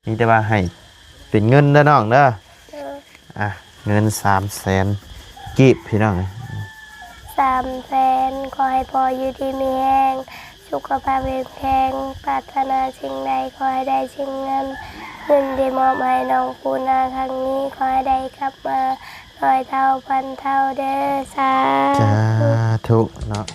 ມີແຕ່ວ່າໃຫ້ເປັນເງິນເດີນ້ອງເດີ. ໂດຍ. ອ່ະ ເງິນສາມແສນກີບພີ່ນ້ອງ. ສາມແສນ ຂໍໃຫ້ພໍ່ຢູ່ດີມີແຮງ ສຸຂະພາບເຂັ້ມແຂງ ປາດຖະໜາສິ່ງໃດຂໍໃຫ້ໄດ້ສິ່ງນັ້ນ ເງິນທີ່ມອບໃຫ້ນ້ອງປູນາຄັ້ງນີ້ ຂໍໃຫ້ໄດ້ກັບມາຮ້ອຍເທົ່າພັນເທົ່າເດີ. ສາທຸ ສາທຸເນາະ.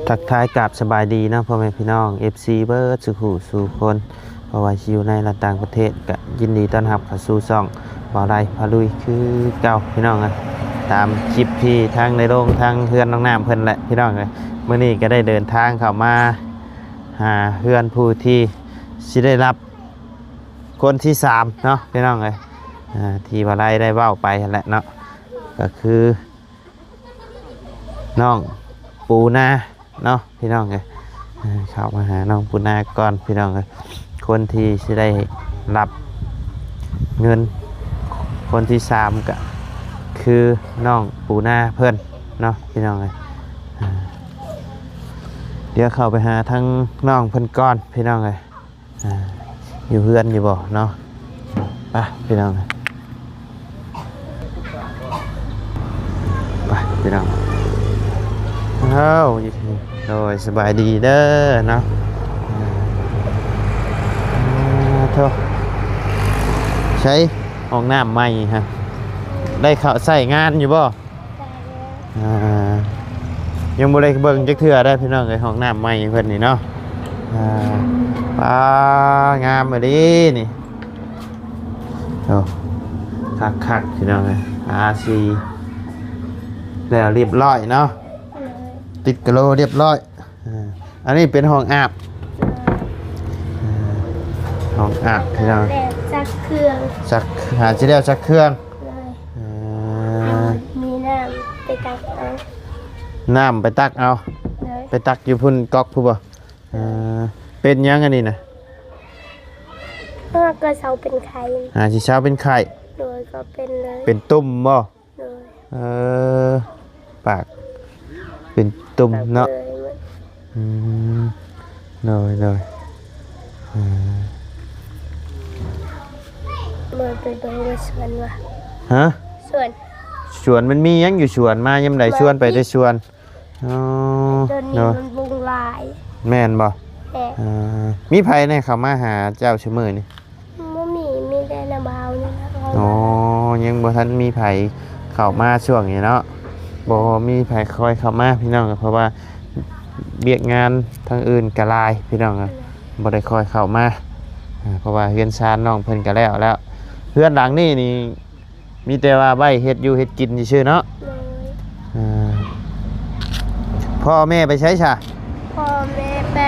ທັກທາຍກາບສະບາຍດີເນາະ ພໍ່ແມ່ພີ່ນ້ອງ ເອັຟຊີ ເບິດສູ່ຜູ້ສູ່ຄົນ ບໍ່ວ່າຊິຢູ່ໃນ ແລະ ຕ່າງປະເທດ ກະຍິນດີຕ້ອນຮັບເຂົ້າສູ່ຊ່ອງບ່າວໄລພາລຸຍຄືເກົ່າພີ່ນ້ອງເອີຍ. ຕາມຄລິບທີ່ທາງໄດ້ລົງທາງເຮືອນນ້ອງນ້ຳເພິ່ນແຫຼະພີ່ນ້ອງເອີຍ. ມື້ນີ້ກະໄດ້ເດີນທາງເຂົ້າມາຫາເຮືອນຜູ້ທີ່ຊິໄດ້ຮັບຄົນທີສາມເນາະພີ່ນ້ອງເອີຍ ອ່າ ທີ່ບ່າວໄລໄດ້ເວົ້າໄປຫັ້ນແຫຼະເນາະ ກະຄື ນ້ອງປູນາເນາະພີ່ນ້ອງເອີຍ. ເຂົ້າມາຫານ້ອງປູນາກ່ອນພີ່ນ້ອງເອີຍ. ຄົນທີ່ຊິໄດ້ຮັບເງິນຄົນທີສາມກະຄືນ້ອງປູນາເພິ່ນເນາະພີ່ນ້ອງເອີຍ. ດຽວເຂົ້າໄປຫາທາງນ້ອງເພິ່ນກ່ອນພີ່ນ້ອງເອີຍ. ອ່າ ຢູ່ເຮືອນຢູ່ບໍ່ເນາະ? ໄປພີ່ນ້ອງ ໄປພີ່ນ້ອງ. ອ້າວ ໂດຍ ສະບາຍດີເດີເນາະ. ອ່າ ໂທ້ ໃຊ້ຫ້ອງນ້ຳໃໝ່ຮະ ໄດ້ເຂົ້າໃຊ້ງານຢູ່ບໍ່? ໄດ້ແລ້ວ. ອ່າ ຍັງບໍ່ໄດ້ເບິ່ງຈັກເທື່ອໄດ໋ພີ່ນ້ອງເອີຍ ຫ້ອງນ້ຳໃໝ່ເພິ່ນນີ້ເນາະ. ອ່າ ປ້າ ງາມອີ່ຫຼີນີ້ ໂອ້ ຄັກໆ ພີ່ນ້ອງເອີຍ. ທາສີແລ້ວຮຽບຮ້ອຍເນາະ ຕິດກະໂຫຼຮຽບຮ້ອຍ. ອ່າ ອັນນີ້ເປັນຫ້ອງອາບ ໂດຍ ອ່າ ຫ້ອງອາບພີ່ນ້ອງ ແລ້ວຊັກເຄື່ອງ ຊັກ ຫາຊິແລ້ວຊັກເຄື່ອງ ໂດຍ ເອີ ມີນ້ຳໄປຕັກເອົາ ນ້ຳໄປຕັກເອົາ ໂດຍ ໄປຕັກຢູ່ພຸ້ນກັອກພຸ້ນບໍ່? ເອີ ເປັນຫຍັງອັນນີ້ນະ? ເອີ ກະເຊົາເປັນໄຂ້ ຫາຊິເຊົາເປັນໄຂ້ ໂດຍ ກະເປັນເລີຍ ເປັນຕຸ່ມບໍ່? ໂດຍ ເອີ ປາກເປັນຕຸ່ມເນາະ ປາກເປີຍໝົດ ອືມ ໂດຍ ໂດຍ ເອີ ເບິ່ງໄປເບິ່ງຢູ່ສວນວ່າ ຮະ? ສວນ ສວນມັນມີຫຍັງຢູ່ສວນ ມາຍາມໃດ ມາ ຊວນໄປແຕ່ສວນ ອໍ ໂດຍ ໂດຍ ມັນຍຸງຫຼາຍ ແມ່ນບໍ່? ແມ່ນ ເອີ ມີໃຜແດ່ເຂົ້າມາຫາເຈົ້າຊຸມື້ນີ້? ບໍ່ມີ ມີແຕ່ນ້າບ່າວນີ້ແຫຼະ. ອໍ ຍັງບໍ່ທັນມີໃຜເຂົ້າມາຊ່ວງນີ້ເນາະ ບໍ່ມີໃຜຄ່ອຍເຂົ້າມາພີ່ນ້ອງ ເພາະວ່າວຽກງານທາງອື່ນກະຫຼາຍພີ່ນ້ອງ ບໍ່ໄດ້ຄ່ອຍເຂົ້າມາ ເພາະວ່າເຮືອນຊານນ້ອງເພິ່ນກະແລ້ວແລ້ວ. ເຮືອນຫຼັງນີ້ນີ້ ມີແຕ່ວ່າໄວ້ເຮັດຢູ່ເຮັດກິນຊື່ໆເນາະ. ໂດຍ ອ່າ ພໍ່ແມ່ໄປໃສຊະ? ພໍ່ແມ່ໄປ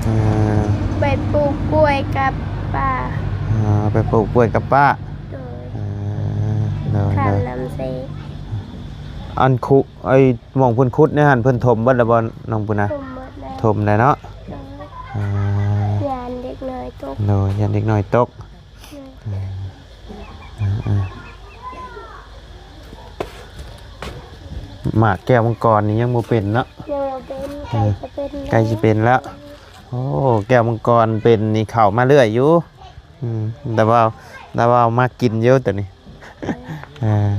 ອ່າ ໄປປູກກ້ວຍກັບປ້າ. ອ່າ ໄປປູກກ້ວຍກັບປ້າ. ໂດຍ ອ່າ ໂດຍ ຂ້າງ ໂດຍ ລຳເຊ. ອັນຄຸ ໄອ້ ໝ່ອງເພິ່ນຂຸດໃນຫັ້ນ ເພິ່ນຖົມເບິດແລ້ວບໍ່ ນ້ອງປູນາ? ຖົມເບິດແລ້ວ ຖົມແລ້ວເນາະ. ໂດຍ ອ່າ ຢ້ານເດັກນ້ອຍຕົກ. ໂດຍ ຢ້ານເດັກນ້ອຍຕົກ. ໂດຍ ອ່າ ອ່າ ອ່າ ໝາກແກ້ວມັງກອນນີ້ຍັງບໍ່ເປັນເນາະ? ຍັງບໍ່ເປັນ ໃກ້ຈະເປັນ ໃກ້ຊິເປັນແລ້ວ. ໂອ້ ແກ້ວມັງກອນເປັນນີ້ເຂົ້າມາເລື້ອຍຢູ່. ອືມ ດາວເວົ້າ ດາວເວົ້າມັກກິນຢູ່ໂຕນີ້. ເອີ ອ່າ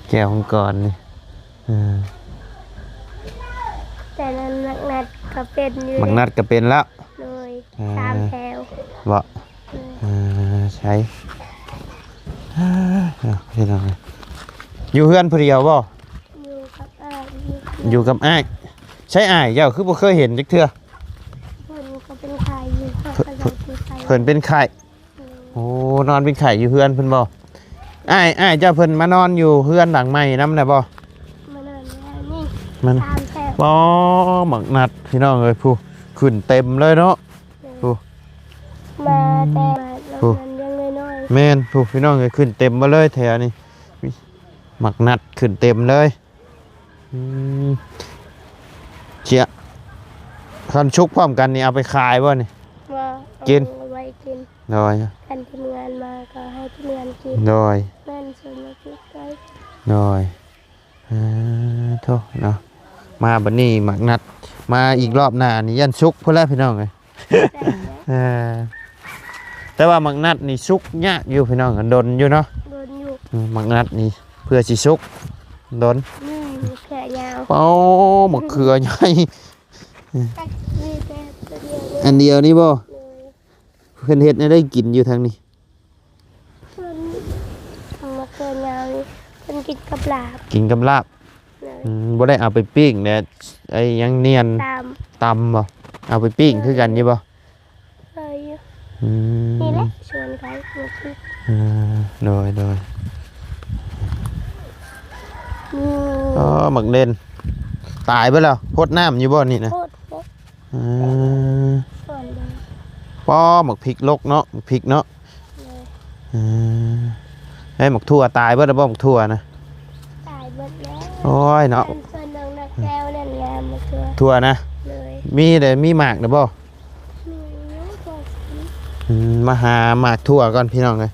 ແກ້ວມັງກອນນີ້. ເອີ ແຕ່ນັ້ນໝາກນັດກະເປັນຢູ່ ໝາກນັດກະເປັນແລ້ວ. ໂດຍ ອ່າ ສາມແຖວ. ບໍ່? ໂດຍ ອ່າ ໃສ ອ່າ ເອົາ ພີ່ນ້ອງເອີຍ ຢູ່ເຮືອນຜູ້ດຽວບໍ່? ຢູ່ກັບອ້າຍ. ຢູ່ກັບອ້າຍ. ໃສອ້າຍເຈົ້າຄືບໍ່ເຄີຍເຫັນຈັກເທື່ອ? ເພິ່ນກະເປັນໄຂ້ຢູ່ ເພິ່ນ ເພິ່ນເປັນໄຂ້. ໂອ້ ໂອ້ ນອນເປັນໄຂ້ຢູ່ເຮືອນເພິ່ນບໍ່? ອ້າຍ ອ້າຍເຈົ້າເພິ່ນມານອນຢູ່ເຮືອນຫຼັງໃໝ່ນຳແລ້ວບໍ່? ມານອນຢູ່ນີ້ ມັນ ສາມແຖວ. ອໍ ໝາກນັດ ພີ່ນ້ອງເອີຍ ຜູ້ ຂຶ້ນເຕັມເລີຍເນາະ. ໂດຍ ຜູ້ ມາແຕ່ ໂອ້ ມັນຍັງນ້ອຍໆ. ແມ່ນ ຜູ້ ພີ່ນ້ອງເອີຍ ຂຶ້ນເຕັມມາເລີຍແຖວນີ້ ໝາກນັດຂຶ້ນເຕັມເລີຍ. ອືມ ເຈຍ ຄັນສຸກພ້ອມກັນນີ້ເອົາໄປຂາຍບໍ່ນີ້? ບໍ່ ກິນ ເອົາໄວ້ກິນ. ໂດຍ ຄັນທີມງານມາກໍໃຫ້ທີມງານກິນ ໂດຍ ແມ່ນ ສ່ວນມາກິນໄປ ໂດຍ ເອີ ໂທ້ເນາະ ມາບັດນີ້ໝາກນັດ ມາອີກລອບໜ້ານີ້ຢ້ານສຸກພຸ້ນແຫຼະພີ່ນ້ອງເອີຍ ແມ່ນແຫຼະ ເອີ ແຕ່ວ່າໝາກນັດນີ້ສຸກຍາກຢູ່ພີ່ນ້ອງ ດົນຢູ່ເນາະ ດົນຢູ່ ອືມ ໝາກນັດນີ້ເພື່ອຊິສຸກດົນ ນີ້ ມະເຂືອຍາວ ໂອ້ ມະເຂືອໃຫຍ່ ມີແຕ່ຕົວດຽວນີ້ ອັນດຽວນີ້ບໍ່? ໂດຍ ເພິ່ນເຮັດແນວໃດກິນຢູ່ທາງນີ້? ເພິ່ນ ມະເຂືອຍາວນີ້ ເພິ່ນກິນກັບລາບ ກິນກັບລາບ ໂດຍ ອືມ ບໍ່ໄດ້ເອົາໄປປີ້ງແດ່ ໄອ້ຫຍັງນຽນ ຕຳ ຕຳບໍ່? ເອົາໄປປີ້ງຄືກັນຢູ່ບໍ່? ເອີ ຢູ່ ອືມ ນີ້ແຫຼະ ຊວນເຂົາມາກິນ ເອີ ໂດຍ ໂດຍ ອືມ ອໍ ໝາກເດັ່ນ ຕາຍເບິດແລ້ວ ຫົດນ້ຳຢູ່ບໍ່ນີ້ນະ? ຫົດ ເອີ ສວນເດີ ປ້ອ ໝາກພິກລົກເນາະ ໝາກພິກເນາະ ໂດຍ ເອີ ໄອ້ໝາກຖົ່ວຕາຍເບິດແລ້ວບໍ່ ໝາກຖົ່ວນະ? ຕາຍເບິດແລ້ວ ໂອ້ຍເນາະ ອັນສວນນ້ອງນາແກ້ວນັ້ນແຫຼະ ໝາກຖົ່ວ ຖົ່ວນະ ໂດຍ ມີເດ້ ມີໝາກນະບໍ່? ມີຢູ່ ພໍກິນ ອືມ ມາຫາໝາກຖົ່ວກ່ອນພີ່ນ້ອງເອີຍ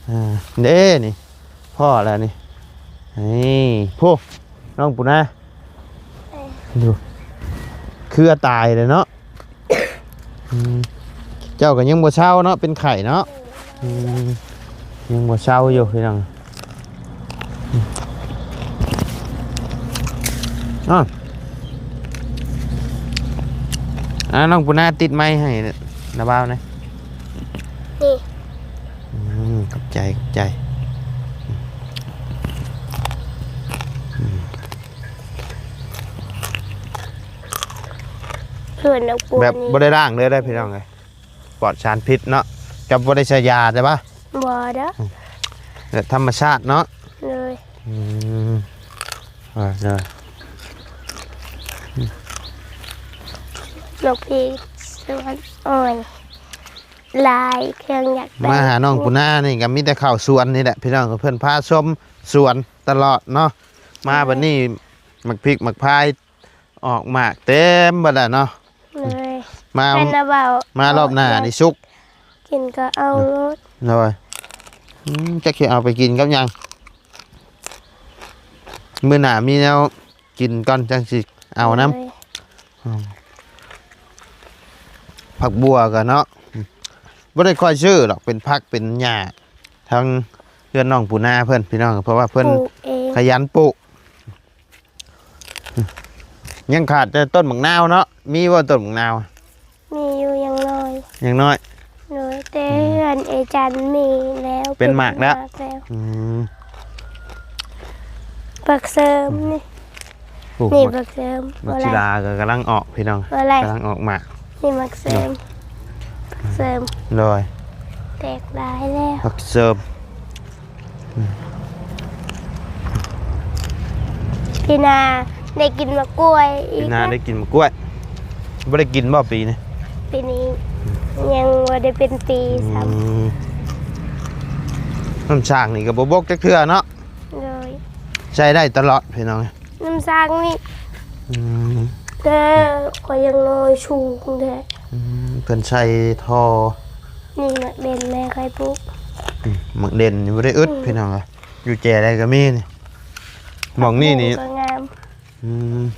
ອ່າ ເດ້ນີ້ ພໍແລ້ວນີ້ ນີ້ ພຸ້ນ ນ້ອງປູນາ ເອີ ດູ ເຄືອຕາຍເລີຍເນາະ ອືມ ເຈົ້າກໍຍັງບໍ່ເຊົາເນາະ ເປັນໄຂ້ເນາະ ອືມ ຍັງບໍ່ເຊົາຢູ່ພີ່ນ້ອງ ອືມ ອ້າວ ອ່າ ນ້ອງປູນາຕິດໄມໃຫ້ນະບ່າວນະ ນີ້ ອືມ ຂອບໃຈ ຂອບໃຈ ອືມ ສ່ວນດອກບົວ ແບບນີ້ ບໍ່ໄດ້ລ້າງເລີຍເດ້ພີ່ນ້ອງເອີຍ ປອດສານພິດເນາະ ກັບບໍ່ໄດ້ໃສ່ຢາແຕ່ວ່າ ບໍ່ເດີ ອືມ ແບບທຳມະຊາດເນາະ ໂດຍ ອືມ ເອີ ເດີ ດອກພີສວນ ໂອ້ຍ ຫຼາຍ ເຄື່ອງຢາກໄດ້ ມາຫານ້ອງປູນານີ້ກໍມີແຕ່ເຂົ້າສວນນີ້ແຫຼະພີ່ນ້ອງ ເພິ່ນພາຊົມສວນຕະຫຼອດເນາະ ມາບັດນີ້ໝາກພິກໝາກພາຍອອກໝາກເຕັມເບິດແລ້ວເນາະ ໂດຍ ມາ ມາລອບໜ້ານີ້ສຸກ ກິນກໍເອົາໂລດ ໂດຍ ອືມ ຈັກຊິເອົາໄປກິນກັບຫຍັງ ມື້ໜ້າມີແນວ ກິນກ່ອນຈັ່ງຊິເອົານຳ ໂດຍ ອືມ ຜັກບົວກໍເນາະ ອືມ ບໍ່ໄດ້ຄ່ອຍຊື້ດອກ ເປັນຜັກເປັນຫຍ້າ ທາງເຮືອນນ້ອງປູນາເພິ່ນພີ່ນ້ອງ ເພາະວ່າເພິ່ນປູກເອງ ຂະຫຍັນປູກ ອືມ ຍັງຂາດແຕ່ຕົ້ນໝາກນາວເນາະ ມີບໍ່ຕົ້ນໝາກນາວ? ມີຢູ່ ຍັງນ້ອຍ ຍັງນ້ອຍ ໂດຍ ແຕ່ ອືມ ເຮືອນເອື້ອຍຈັນມີແລ້ວ ເປັນໝາກແລ້ວ ເປັນໝາກແລ້ວ ອືມ ຜັກເສີມນີ້ ໂອ້ ນີ້ຜັກເສີມ ໝາກສີດາກໍກຳລັງອອກພີ່ນ້ອງ ກຳລັງອອກໝາກ ນີ້ໝາກເສີມ ໂດຍ ຜັກເສີມ ໂດຍ ແຕກຫຼາຍແລ້ວ ຜັກເສີມ ປີໜ້າໄດ້ກິນໝາກກ້ວຍອີກ ປີໜ້າໄດ້ກິນໝາກກ້ວຍ ບໍ່ໄດ້ກິນບໍ່ປີນີ້? ປີນີ້ຍັງບໍ່ໄດ້ເປັນປີຊ້ຳ ອືມ ນ້ຳສ້າງນີ້ກໍບໍ່ບົກຈັກເທື່ອເນາະ ໂດຍ ໃຊ້ໄດ້ຕະຫຼອດພີ່ນ້ອງ ນ້ຳສ້າງນີ້ ອືມ ແຕ່ຂ້ອຍຍັງນ້ອຍສູງແທ້ ອືມ ເພິ່ນໃສ່ທໍ່ ນີ້ໝາກເດັ່ນແມ່ຂ້ອຍປູກ ອືມ ໝາກເດັ່ນນີ້ບໍ່ໄດ້ອຶດ ອືມ ພີ່ນ້ອງ ຢູ່ແຈໃດກໍມີນີ້ ໝ່ອງນີ້ນີ້ ຜັກບົ້ງກໍງາມ ອືມ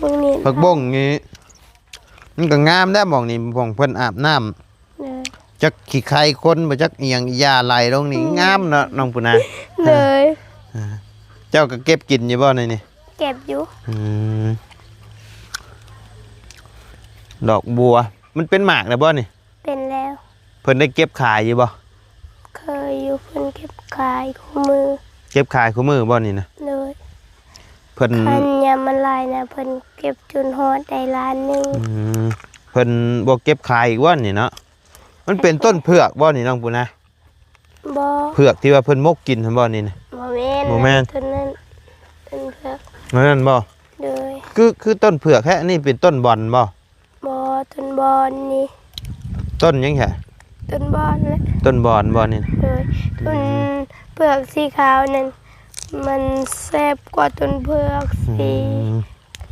ໝ່ອງນີ້ ຜັກບົ້ງນີ້ ມັນກໍງາມແລ້ວ ໝ່ອງນີ້ ໝ່ອງເພິ່ນອາບນ້ຳ ເອີ ຈັກຂີ້ໄຄຄົນບໍ່ ຈັກອີ່ຫຍັງ ຫຍ້າໄຫຼລົງນີ້ ອືມ ງາມເນາະ ນ້ອງປູນາ ເລີຍ ອ່າ ເຈົ້າກໍເກັບກິນຢູ່ບໍ່ໃນນີ້? ເກັບຢູ່ ອືມ ດອກບົວ ມັນເປັນໝາກແລ້ວບໍ່ນີ້? ເປັນແລ້ວ ເພິ່ນໄດ້ເກັບຂາຍຢູ່ບໍ່? ເຄີຍຢູ່ ເພິ່ນເກັບຂາຍຄູ່ມື້ ເກັບຂາຍຄູ່ມື້ບໍ່ນີ້ນະ? ໂດຍ ເພິ່ນ ຄັນຍາມມັນຫຼາຍນະ ເພິ່ນເກັບຈົນຮອດໄດ້ລ້ານໜຶ່ງ ອືມ ເພິ່ນບໍ່ເກັບຂາຍອີກບໍ່ນີ້ເນາະ? ມັນເປັນຕົ້ນເຜືອກບໍ່ນີ້ນ້ອງປູນາ? ບໍ່ ເຜືອກທີ່ວ່າເພິ່ນໝົກກິນຫັ້ນບໍ່ນີ້ນະ? ບໍ່ແມ່ນ ບໍ່ແມ່ນ ຕົ້ນນັ້ນ ຕົ້ນເຜືອກ ແມ່ນບໍ່? ໂດຍ ຄື ຄືຕົ້ນເຜືອກແທ້ ອັນນີ້ເປັນຕົ້ນບອນບໍ່? ບໍ່ ຕົ້ນບອນນີ້ ຕົ້ນຫຍັງແທ້? ຕົ້ນບອນແຫຼະ ຕົ້ນບອນບໍ່ນີ້? ໂດຍ ອືມ ຕົ້ນເຜືອກສີຂາວນັ້ນ ມັນແຊບກວ່າຕົ້ນເຜືອກ ອືມ ສີ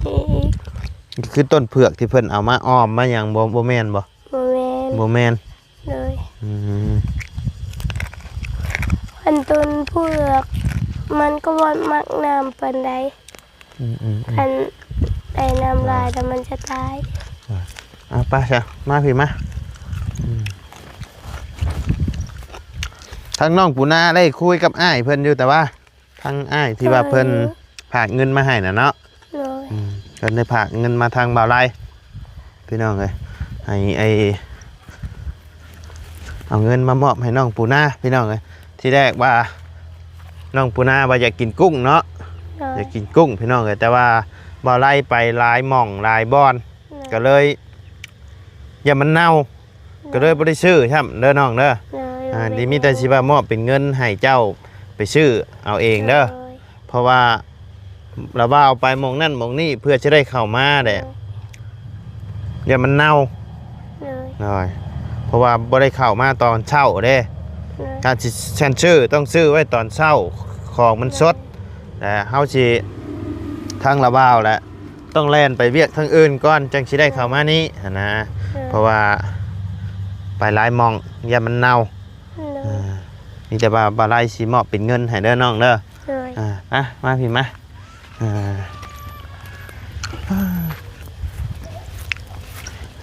ນີ້ອີກ ຄືຕົ້ນເຜືອກທີ່ເພິ່ນເອົາມາອ້ອມມາຫຍັງບໍ່? ບໍ່ແມ່ນບໍ່? ບໍ່ແມ່ນ ບໍ່ແມ່ນ ໂດຍ ອືມ ຄັນຕົ້ນເຜືອກ ມັນກໍບໍ່ມັກນ້ຳປານໃດ. ອືມໆໆ ຄັນໄດ້ນ້ຳຫຼາຍແລ້ວມັນຈະຕາຍ. ອ່າ ໄປຊະ ມາພີ້ມາ. ອືມ ທາງນ້ອງປູນາໄດ້ຄຸຍກັບອ້າຍເພິ່ນຢູ່ ແຕ່ວ່າທາງອ້າຍທີ່ວ່າເພິ່ນ ໂດຍ ຝາກເງິນມາໃຫ້ນະເນາະ. ໂດຍ ອືມ ເພິ່ນໄດ້ຝາກເງິນມາທາງບ່າວໄລ ພີ່ນ້ອງເອີຍ ໃຫ້ໄອ້ ເອົາເງິນມາມອບໃຫ້ນ້ອງປູນາ ພີ່ນ້ອງເອີຍ. ທີແລກວ່ານ້ອງປູນາວ່າຢາກກິນກຸ້ງເນາະ. ໂດຍ ຢາກກິນກຸ້ງ ພີ່ນ້ອງເອີຍ ແຕ່ວ່າບ່າວໄລໄປຫຼາຍໝ່ອງຫຼາຍບ່ອນ ໂດຍ ກໍເລີຍຢ້ານມັນເນົ່າ ໂດຍ ກໍເລີຍບໍ່ໄດ້ຊື້ຊ້ຳເດີນ້ອງເດີ. ໂດຍ ອ່າ ບໍ່ໄດ້ ດີ ມີແຕ່ຊິວ່າມອບເປັນເງິນໃຫ້ເຈົ້າໄປຊື້ເອົາເອງເດີ. ໂດຍ ເພາະວ່າລະວ່າເອົາໄປໝ່ອງນັ້ນໝ່ອງນີ້ເພື່ອຈະໄດ້ເຂົ້າມາແຫຼະ ໂດຍ ຢ້ານມັນເນົ່າ. ໂດຍ ໂດຍ ເພາະວ່າບໍ່ໄດ້ເຂົ້າມາຕອນເຊົ້າເດ້. ໂດຍ ຖ້າຊິ ຄັນຊື້ຕ້ອງຊື້ໄວ້ຕອນເຊົ້າ ຂອງມັນສົດ ໂດຍ ແລະເຮົາຊິ ທາງລະວ່າວແຫຼະ ຕ້ອງແລ່ນໄປວຽກທາງອື່ນກ່ອນ ຈັ່ງຊິໄດ້ເຂົ້າມານີ້ຫັ້ນນະ. ໂດຍ ເພາະວ່າໄປຫຼາຍໝ່ອງຢ້ານມັນເນົ່າ. ໂດຍ ເອີ ມີແຕ່ວ່າບ່າວໄລຊິມອບເປັນເງິນໃຫ້ເດີນ້ອງເດີ. ໂດຍ ອ່າ ມາ ມາພີ້ມາ. ອ່າ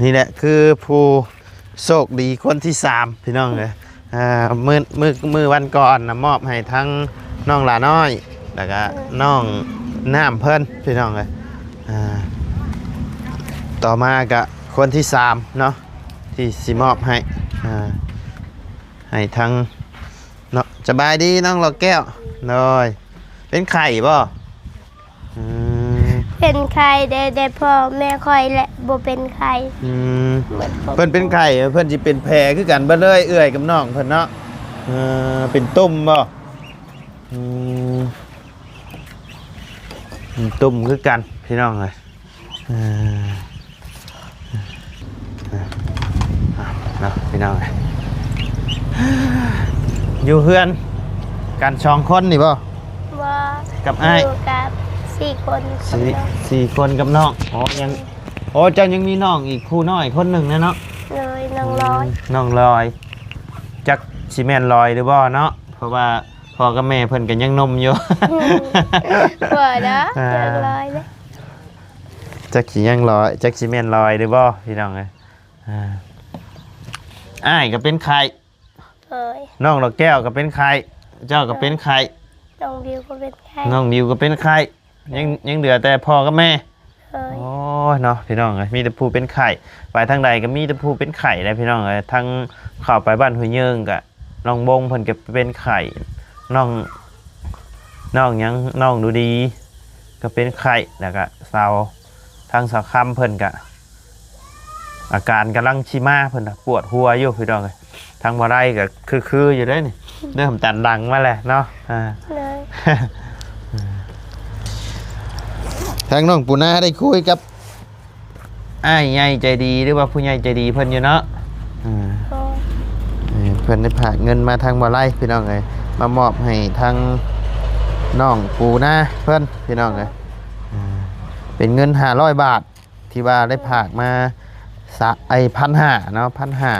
ນີ້ແຫຼະຄືຜູ້ໂຊກດີຄົນທີສາມ ພີ່ນ້ອງເອີຍ. ອ່າ ມື້ ມື້ ມື້ວັນກ່ອນນະ ມອບໃຫ້ທັງນ້ອງຫຼ້ານ້ອຍ ແລ້ວກະ ເອີ ນ້ອງນ້ຳເພິ່ນ ພີ່ນ້ອງເອີຍ. ອ່າ ຕໍ່ມາກະຄົນທີສາມເນາະ ທີ່ຊິມອບໃຫ້ ອ່າ ໃຫ້ທັງ ເນາະ. ສະບາຍດີນ້ອງຫຼໍ່ແກ້ວ. ໂດຍ ເປັນໄຂ້ບໍ່? ອືມ ເປັນໄຂ້ແດ່ ແຕ່ພໍ່ແມ່ຂ້ອຍແຫຼະບໍ່ເປັນໄຂ້. ອືມ ເພິ່ນເປັນໄຂ້ ເພິ່ນຊິເປັນແຜຄືກັນເບິດເລີຍ ເອື້ອຍກັບນ້ອງເພິ່ນເນາະ. ເອີ ເປັນຕຸ່ມບໍ່? ອືມ ເປັນຕຸ່ມຄືກັນ ພີ່ນ້ອງເອີຍ. ເອີ ເນາະ ພີ່ນ້ອງເອີຍ ຢູ່ເຮືອນກັນສອງຄົນນີ້ບໍ່? ບໍ່ ກັບອ້າຍ ຢູ່ກັບສີ່ຄົນ ສີ່ ກັບນ້ອງ ສີ່ຄົນກັບນ້ອງ. ອໍ ຍັງ ໂອ້ ເຈົ້າຍັງມີນ້ອງອີກຜູ້ນ້ອຍຄົນໜຶ່ງນະເນາະ. ໂດຍ ນ້ອງລອຍ ອືມ ນ້ອງລອຍ ຈັກຊິແມ່ນລອຍຫຼືບໍ່ເນາະ ເພາະວ່າພໍ່ກັບແມ່ເພິ່ນກໍຍັງໜຸ່ມຢູ່. ບໍ່ດອກ ອ່າ ນ້ອງລອຍເດ້. ຈັກຊິຍັງລອຍ ຈັກຊິແມ່ນລອຍຫຼືບໍ່ ພີ່ນ້ອງເອີຍ. ອ່າ ອ້າຍກໍເປັນໄຂ້ ໂດຍ ນ້ອງດອກແກ້ວກໍເປັນໄຂ້ ເຈົ້າກໍເປັນໄຂ້ ນ້ອງບິວກໍເປັນໄຂ້ ນ້ອງບິວກໍເປັນໄຂ້ ຍັງ ຍັງເຫຼືອແຕ່ພໍ່ກັບແມ່. ໂດຍ ໂອ້ຍເນາະ ພີ່ນ້ອງເອີຍ ມີແຕ່ຜູ້ເປັນໄຂ້ ໄປທາງໃດກໍມີແຕ່ຜູ້ເປັນໄຂ້ແຫຼະ ພີ່ນ້ອງເອີຍ. ທັງເຂົ້າໄປບ້ານຫ້ວຍເຍິງກະ ນ້ອງບົງເພິ່ນກໍເປັນໄຂ້ ນ້ອງ ນ້ອງຫຍັງ ນ້ອງດູດີກໍເປັນໄຂ້ ແລ້ວກະສາວ ທາງສາວຄຳເພິ່ນກະ ອາການກຳລັງຊິມາ ເພິ່ນປວດຫົວຢູ່ ພີ່ນ້ອງເອີຍ. ທາງບໍ່ໄດ້ກໍຄືໆຢູ່ເດ້ນີ້ ເລີ່ມຕັນຫຼັງມາແລ້ວເນາະ. ອ່າ ໂດຍ ທາງນ້ອງປູນາໄດ້ຄຸຍກັບ ອ້າຍໃຫຍ່ໃຈດີ ຫຼືວ່າຜູ້ໃຫຍ່ໃຈດີເພິ່ນຢູ່ເນາະ. ອ່າ ໂດຍ ເອີ ເພິ່ນໄດ້ຝາກເງິນມາທາງບໍ່ໄລ ພີ່ນ້ອງເອີຍ ມາມອບໃຫ້ທາງນ້ອງປູນາເພິ່ນ ພີ່ນ້ອງເອີຍ. ອ່າ ເປັນເງິນຫ້າຮ້ອຍບາດ ທີ່ວ່າໄດ້ຝາກມາ ສະ ໄອ້ ພັນຫ້າເນາະ ພັນຫ້າ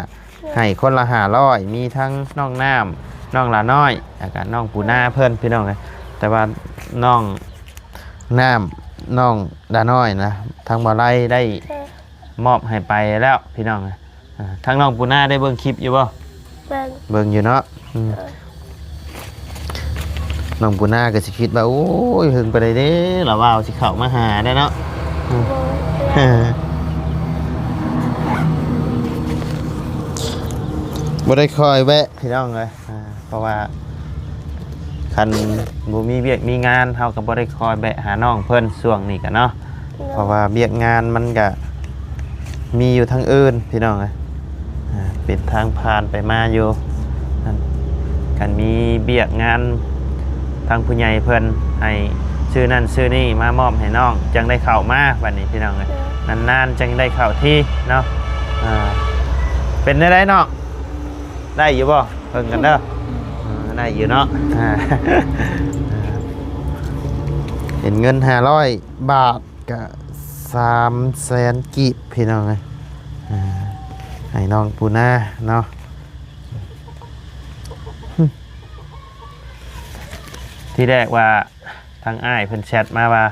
ໃຫ້ຄົນລະຫ້າຮ້ອຍ ມີທັງນ້ອງນ້ຳ ນ້ອງຫຼ້ານ້ອຍ ແລ້ວກະນ້ອງປູນາເພິ່ນ ພີ່ນ້ອງເອີຍ. ແຕ່ວ່ານ້ອງ ນ້ຳ ນ້ອງຫຼ້ານ້ອຍນະ ທາງບໍ່ໄລໄດ້ມອບໃຫ້ໄປແລ້ວ ພີ່ນ້ອງເອີຍ. ອ່າ ທາງນ້ອງປູນາໄດ້ເບິ່ງຄລິບຢູ່ບໍ່? ເບິ່ງ ເບິ່ງຢູ່ເນາະ. ອືມ ເອີ ນ້ອງປູນາກໍຊິຄິດວ່າ ໂອ້ຍ ເຫິງປານໃດເດ້ ລາວວ່າຊິເຂົ້າມາຫາໄດ້ເນາະ. ອືມ ບໍ່ ບໍ່ໄດ້ຄ່ອຍແວະ ພີ່ນ້ອງເອີຍ. ອ່າ ເພາະວ່າຄັນບໍ່ມີວຽກມີງານ ເຮົາກໍບໍ່ໄດ້ຄ່ອຍແວະຫານ້ອງເພິ່ນຊ່ວງນີ້ກະເນາະ. ເພາະວ່າວຽກງານມັນກະມີຢູ່ທາງອື່ນ ພີ່ນ້ອງເອີຍ. ອ່າ ເປັນທາງຜ່ານໄປມາຢູ່ ຄັນມີວຽກງານ ທາງຜູ້ໃຫຍ່ເພິ່ນໃຫ້ຊື້ນັ້ນຊື້ນີ້ມາມອບໃຫ້ນ້ອງ ຈັ່ງໄດ້ເຂົ້າມາບັດນີ້ ພີ່ນ້ອງເອີຍ. ນານໆ ຈັ່ງໄດ້ເຂົ້າທີເນາະ. ອ່າ ເປັນແນວໃດນ້ອງ ໄດ້ຢູ່ບໍ່? ເບິ່ງກັນເດີ. ເອີ ໄດ້ຢູ່ເນາະ. ອ່າ ເປັນເງິນຫ້າຮ້ອຍບາດ ກະສາມແສນກີບ ພີ່ນ້ອງເອີຍ. ອ່າ ໃຫ້ນ້ອງປູນາເນາະ. ທີແລກວ່າທາງອ້າຍເພິ່ນແຊັດມາວ່າ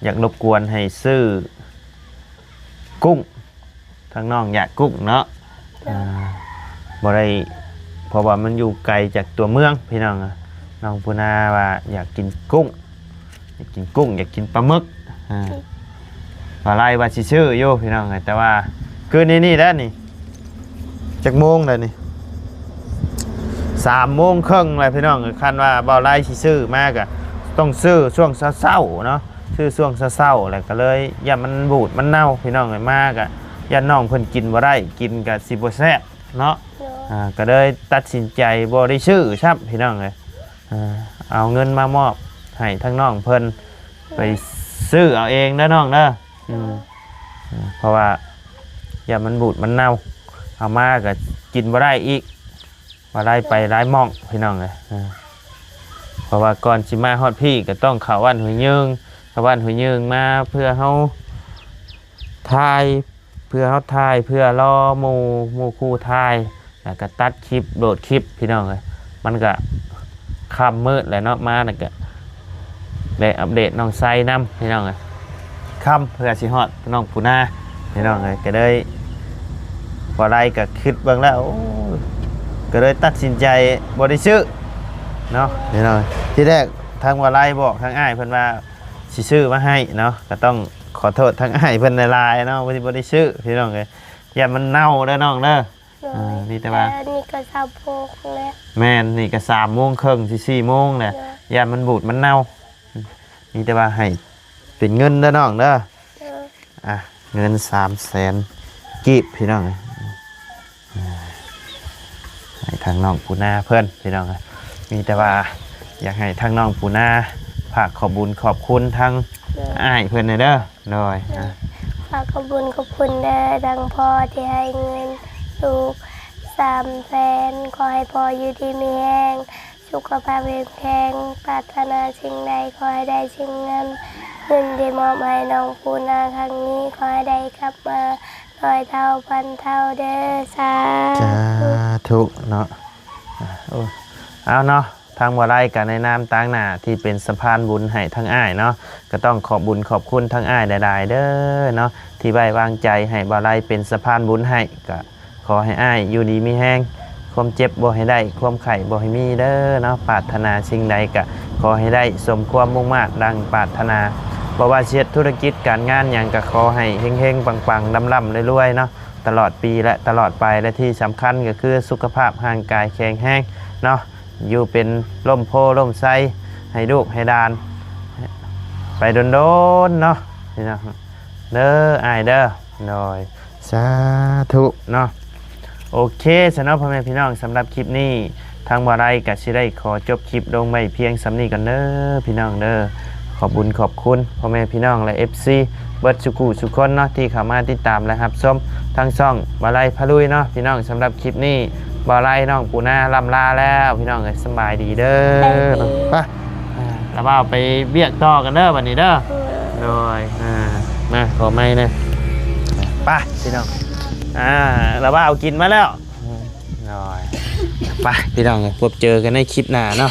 ຢາກລົບກວນໃຫ້ຊື້ກຸ້ງ ທາງນ້ອງຢາກກຸ້ງເນາະ. ໂດຍ ອ່າ ບໍ່ໄດ້ ເພາະວ່າມັນຢູ່ໄກຈາກຕົວເມືອງພີ່ນ້ອງ. ນ້ອງປູນາວ່າຢາກກິນກຸ້ງ ຢາກກິນກຸ້ງ ຢາກກິນປາໝຶກ. ອ່າ ບ່າວໄລວ່າຊິຊື້ຢູ່ພີ່ນ້ອງ ແຕ່ວ່າຄືນນີ້ນີ້ແຫຼະນີ້ ຈັກໂມງແລ້ວນີ້? ສາມໂມງເຄິ່ງແລ້ວພີ່ນ້ອງ. ຄັນວ່າບ່າວໄລຊິຊື້ມາກະຕ້ອງຊື້ຊ່ວງເຊົ້າໆເນາະ ຊື້ຊ່ວງເຊົ້າໆ ແລ້ວກະເລີຍຢ້ານມັນບູດມັນເນົ່າພີ່ນ້ອງ. ມາກະຢ້ານນ້ອງເພິ່ນກິນບໍ່ໄດ້ ກິນກະຊິບໍ່ແຊບເນາະ. ໂດຍ ອ່າ ກະເລີຍຕັດສິນໃຈບໍ່ໄດ້ຊື້ຊ້ຳພີ່ນ້ອງເອີຍ. ອ່າ ເອົາເງິນມາມອບໃຫ້ທາງນ້ອງເພິ່ນ ໂດຍ ໄປຊື້ເອົາເອງເດີນ້ອງເດີ. ອືມ ເພາະວ່າຢ້ານມັນບູດມັນເນົ່າ ເອົາມາກະກິນບໍ່ໄດ້ອີກ ວ່າໄດ້ໄປຫຼາຍໝ່ອງພີ່ນ້ອງເອີຍ. ເພາະວ່າກ່ອນຊິມາຮອດພີ້ກະຕ້ອງເຂົ້າວັດຫ້ວຍຍືງ ເຂົ້າວັດຫ້ວຍຍືງມາເພື່ອເຮົາຖ່າຍ ເພື່ອເຮົາຖ່າຍ ເພື່ອລໍໝູ່ ໝູ່ຄູ່ຖ່າຍ ແລ້ວກະຕັດຄລິບ ໂຫຼດຄລິບພີ່ນ້ອງເອີຍ. ມັນກະຄ່ຳມືດແລ້ວເນາະ ມາແລ້ວກະໄດ້ອັບເດດນ້ອງໄຊນຳພີ່ນ້ອງເອີຍ. ຄ່ຳເພື່ອຊິຮອດນ້ອງປູນາພີ່ນ້ອງເອີຍ. ກະເລີຍ ບໍ່ໄດ້ກະຄິດເບິ່ງແລ້ວ ໂອ້ຍ ກະເລີຍຕັດສິນໃຈບໍ່ໄດ້ຊື້ເນາະພີ່ນ້ອງ. ທີແລກທາງບ່າວໄລບອກທາງອ້າຍເພິ່ນວ່າຊິຊື້ມາໃຫ້ເນາະ ກະຕ້ອງຂໍໂທດທາງອ້າຍເພິ່ນຫຼາຍໆເນາະ ທີ່ບໍ່ໄດ້ຊື້ພີ່ນ້ອງເອີຍ. ຢ້ານມັນເນົ່າເດີນ້ອງເດີ. ໂດຍ ອ່າ ມີແຕ່ວ່າ ແຕ່ນີ້ກໍຊາວຫົກແລ້ວ ແມ່ນ ນີ້ກໍສາມໂມງເຄິ່ງ ຊິສີ່ໂມງແລ້ວ ໂດຍ ຢ້ານມັນບູດມັນເນົ່າ. ມີແຕ່ວ່າໃຫ້ເປັນເງິນເດີນ້ອງເດີ. ໂດຍ ອ່ະ ເງິນສາມແສນກີບພີ່ນ້ອງເອີຍ ອ່າ ໃຫ້ທາງນ້ອງປູນາເພິ່ນພີ່ນ້ອງເອີຍ. ມີແຕ່ວ່າຢາກໃຫ້ທາງນ້ອງປູນາຝາກຂອບບຸນຂອບຄຸນທາງ ໂດຍ ອ້າຍເພິ່ນແດ່ເດີ. ໂດຍ ໂດຍ ອ່າ ຝາກຂອບບຸນຂອບຄຸນເດີ ທັງພໍ່ທີ່ໃຫ້ເງິນລູກສາມແສນ ຂໍໃຫ້ພໍ່ຢູ່ດີມີແຮງ ສຸຂະພາບເຂັ້ມແຂງ ປາດຖະໜາສິ່ງໃດຂໍໃຫ້ໄດ້ສິ່ງນັ້ນ. ເງິນທີ່ມອບໃຫ້ນ້ອງປູນາຄັ້ງນີ້ ຂໍໃຫ້ໄດ້ກັບມາຮ້ອຍເທົ່າພັນເທົ່າເດີ ສາທຸ ສາທຸເນາະ. ອ່າ ໂອ້ ເອົາເນາະ ທາງບ່າວໄລກະໃນນາມຕາງໜ້າທີ່ເປັນສະພານບຸນໃຫ້ທາງອ້າຍເນາະ ກະຕ້ອງຂອບບຸນຂອບຄຸນທາງອ້າຍຫຼາຍໆເດີເນາະ ທີ່ໄວ້ວາງໃຈໃຫ້ບ່າວໄລເປັນສະພານບຸນໃຫ້. ກະຂໍໃຫ້ອ້າຍຢູ່ດີມີແຮງ ຄວາມເຈັບບໍ່ໃຫ້ໄດ້ ຄວາມໄຂ້ບໍ່ໃຫ້ມີເດີເນາະ. ປາດຖະໜາສິ່ງໃດກະຂໍໃຫ້ໄດ້ສົມຄວາມມຸ່ງມາດດັ່ງປາດຖະໜາ ບໍ່ວ່າຊິເຮັດທຸລະກິດການງານຫຍັງ ກະຂໍໃຫ້ເຮັງໆປັງໆ ລ່ຳໆລວຍໆເນາະ ຕະຫຼອດປີ ແລະ ຕະຫຼອດໄປ ແລະ ທີ່ສຳຄັນກະຄືສຸຂະພາບຮ່າງກາຍແຂງແຮງເນາະ ຢູ່ເປັນຮົ່ມໂພຮົ່ມໄຊໃຫ້ລູກໃຫ້ຫຼານໄປດົນໆເນາະ ພີ່ນ້ອງເດີ ອ້າຍເດີ. ໂດຍ ສາທຸເນາະ. ໂອເຄຊະເນາະ ພໍ່ແມ່ພີ່ນ້ອງ ສຳລັບຄລິບນີ້ ທາງບ່າວໄລກະຊິໄດ້ຂໍຈົບຄລິບລົງໄວ້ພຽງສ່ຳນີ້ກ່ອນເດີພີ່ນ້ອງເດີ. ຂອບບຸນຂອບຄຸນພໍ່ແມ່ພີ່ນ້ອງ ແລະ ເອັຟຊີ ເບິດສູ່ຜູ້ສູ່ຄົນເນາະ ທີ່ເຂົ້າມາຕິດຕາມ ແລະ ຮັບຊົມທາງຊ່ອງບ່າວໄລພາລຸຍເນາະພີ່ນ້ອງ. ສຳລັບຄລິບນີ້ ບ່າວໄລ ນ້ອງປູນາ ລ່ຳລາແລ້ວພີ່ນ້ອງເອີຍ ສະບາຍດີເດີ. ສະບາຍດີ ໄປ ອ່າ ລະບ່າວໄປວຽກຕໍ່ກັນເດີບັດນີ້ເດີ. ໂດຍ ໂດຍ ອ່າ ມາ ຂໍໄມ້ແດ່ ໄປພີ່ນ້ອງ. ອ່າ ລະບ່າວກິນມາແລ້ວ. ໂດຍ ໄປພີ່ນ້ອງ ພົບເຈີກັນໃນຄລິບໜ້າເນາະ.